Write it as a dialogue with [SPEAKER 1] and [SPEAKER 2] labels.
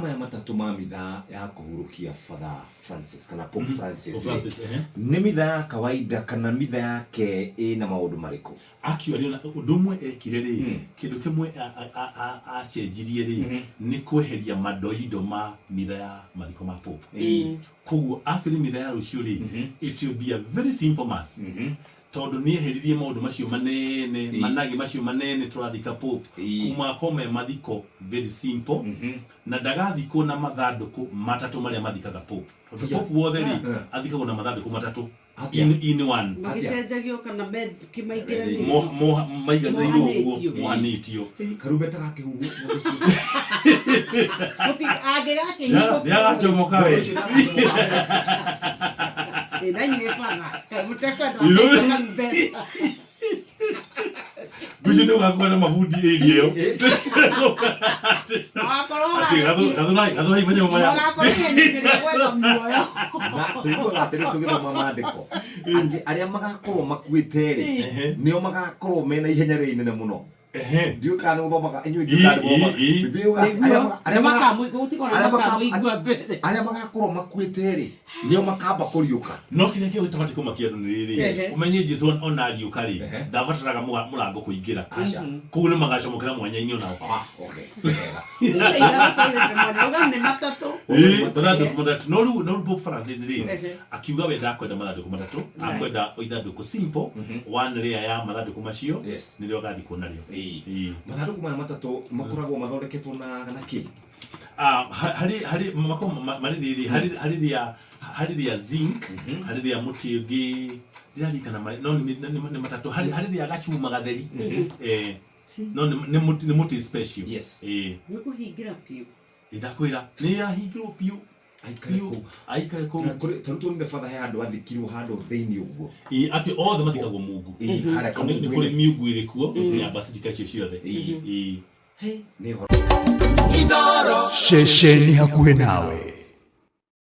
[SPEAKER 1] Maya matatũ ma mitha ya kũhurũkia Father Francis kana Pope Francis
[SPEAKER 2] Pope Francis, ehe.
[SPEAKER 1] Nĩ mitha ya kawaida kana mitha yake ĩna maũndũ marĩkũ?
[SPEAKER 2] Actually ona ũndũ ũmwe ekire rĩ, kĩndũ kĩmwe acenjirie rĩ, nĩ kweheria mandoindo ma mitha ya mathiko ma Pope. Koguo actually mitha ya rũciũ rĩ, it will be a very simple mass, tondũ nĩ eheririe maũndũ macio manene, managĩ macio manene tũrathika Pope. Kuma akorwo me mathiko very simple, na ndagathikwo na mathandũkũ matatũ marĩa mathikaga Pope, tondũ Pope wothe rĩ, athikagwo na mathandũkũ matatũ.
[SPEAKER 1] Atĩa?
[SPEAKER 2] In one.
[SPEAKER 3] Magĩcenjagio kana kĩmaingĩranĩte?
[SPEAKER 2] Maiganĩirwo ũguo.
[SPEAKER 3] Mohanĩtio.
[SPEAKER 2] Mohanĩtio.
[SPEAKER 1] Karumbeta gakĩhuhwo.
[SPEAKER 3] Angĩgakĩhingũka.
[SPEAKER 2] Nĩ agacomoka we.
[SPEAKER 3] Na inyuĩ batha kaĩ mũtekwenda karumbeta?
[SPEAKER 2] Ngwĩciria nĩ ũgakorwo na mabundi area ĩyo.
[SPEAKER 3] Wakorwo
[SPEAKER 2] Atĩ gathũrai manyamũ maya.
[SPEAKER 3] Magakorwo ihenya-inĩ rĩa gwetha muoyo.
[SPEAKER 1] Na tũiguaga atĩrĩ tũgĩthoma maandĩko atĩ arĩa magakorwo makuĩte rĩ, nĩo magakorwo mena ihenya rĩrĩa inene mũno. Ndiũĩ kana nĩ gũthomaga inyuĩ, ndiũĩ kana nĩ gũthomaga. Bibilia yugaga atĩ
[SPEAKER 3] Gũtikorwo makamũigua mbere.
[SPEAKER 1] Arĩa magakorwo makuĩte rĩ, nĩo makamba kũriũka.
[SPEAKER 2] No kĩrĩa kĩa gĩtabatiĩ kũmakia andũ nĩ rĩrĩ, ũmenye Jesu ona ariũka rĩ, ndabataraga mũrango kũingĩra.
[SPEAKER 1] Aca.
[SPEAKER 2] Koguo nĩ magacomokera mwanya-inĩ onao.
[SPEAKER 1] Ah, okay. Wega.
[SPEAKER 3] Uga nĩ matatũ.
[SPEAKER 2] Ĩĩ, mathandũkũ matatũ. No rĩu Pope Francis rĩ, akiuga we ndakwenda mathandũkũ matatũ, akwenda o ithandũkũ simple, one layer ya mathandũkũ macio, nĩrĩo agathikwo narĩo. Ĩĩ.
[SPEAKER 1] Mathandũkũ maya matatũ makoragwo mathondeketwo na kĩ?
[SPEAKER 2] Ah, harĩ makoragwo marĩ rĩrĩ, harĩ rĩa zinc, harĩ rĩa mũtĩ ũngĩ ndiririkana marĩ, no nĩ matatũ. Harĩ rĩa gacuma gatheri, no nĩ mũtĩ special. Ĩĩ.
[SPEAKER 3] Nĩ kũhingĩra biũ.
[SPEAKER 2] Ndakwĩra nĩ yahingĩrwo biũ.
[SPEAKER 1] Aikare
[SPEAKER 2] biũ.
[SPEAKER 1] Kũu.
[SPEAKER 2] Aikare kũu.
[SPEAKER 1] Na ta rĩu tuonire batha he handũ athikirwo handũ thĩinĩ ũguo.
[SPEAKER 2] Ĩĩ, akĩ othe mathikagwo mungu.
[SPEAKER 1] Ĩĩ, harĩa
[SPEAKER 2] Tondũ nĩ kũrĩ
[SPEAKER 1] kamungu-inĩ.
[SPEAKER 2] miungu ĩrĩ kuo ya basilica icio ciothe. Ĩĩ.
[SPEAKER 1] Nĩ ũhoro
[SPEAKER 4] Ceceni hakuhĩ nawe.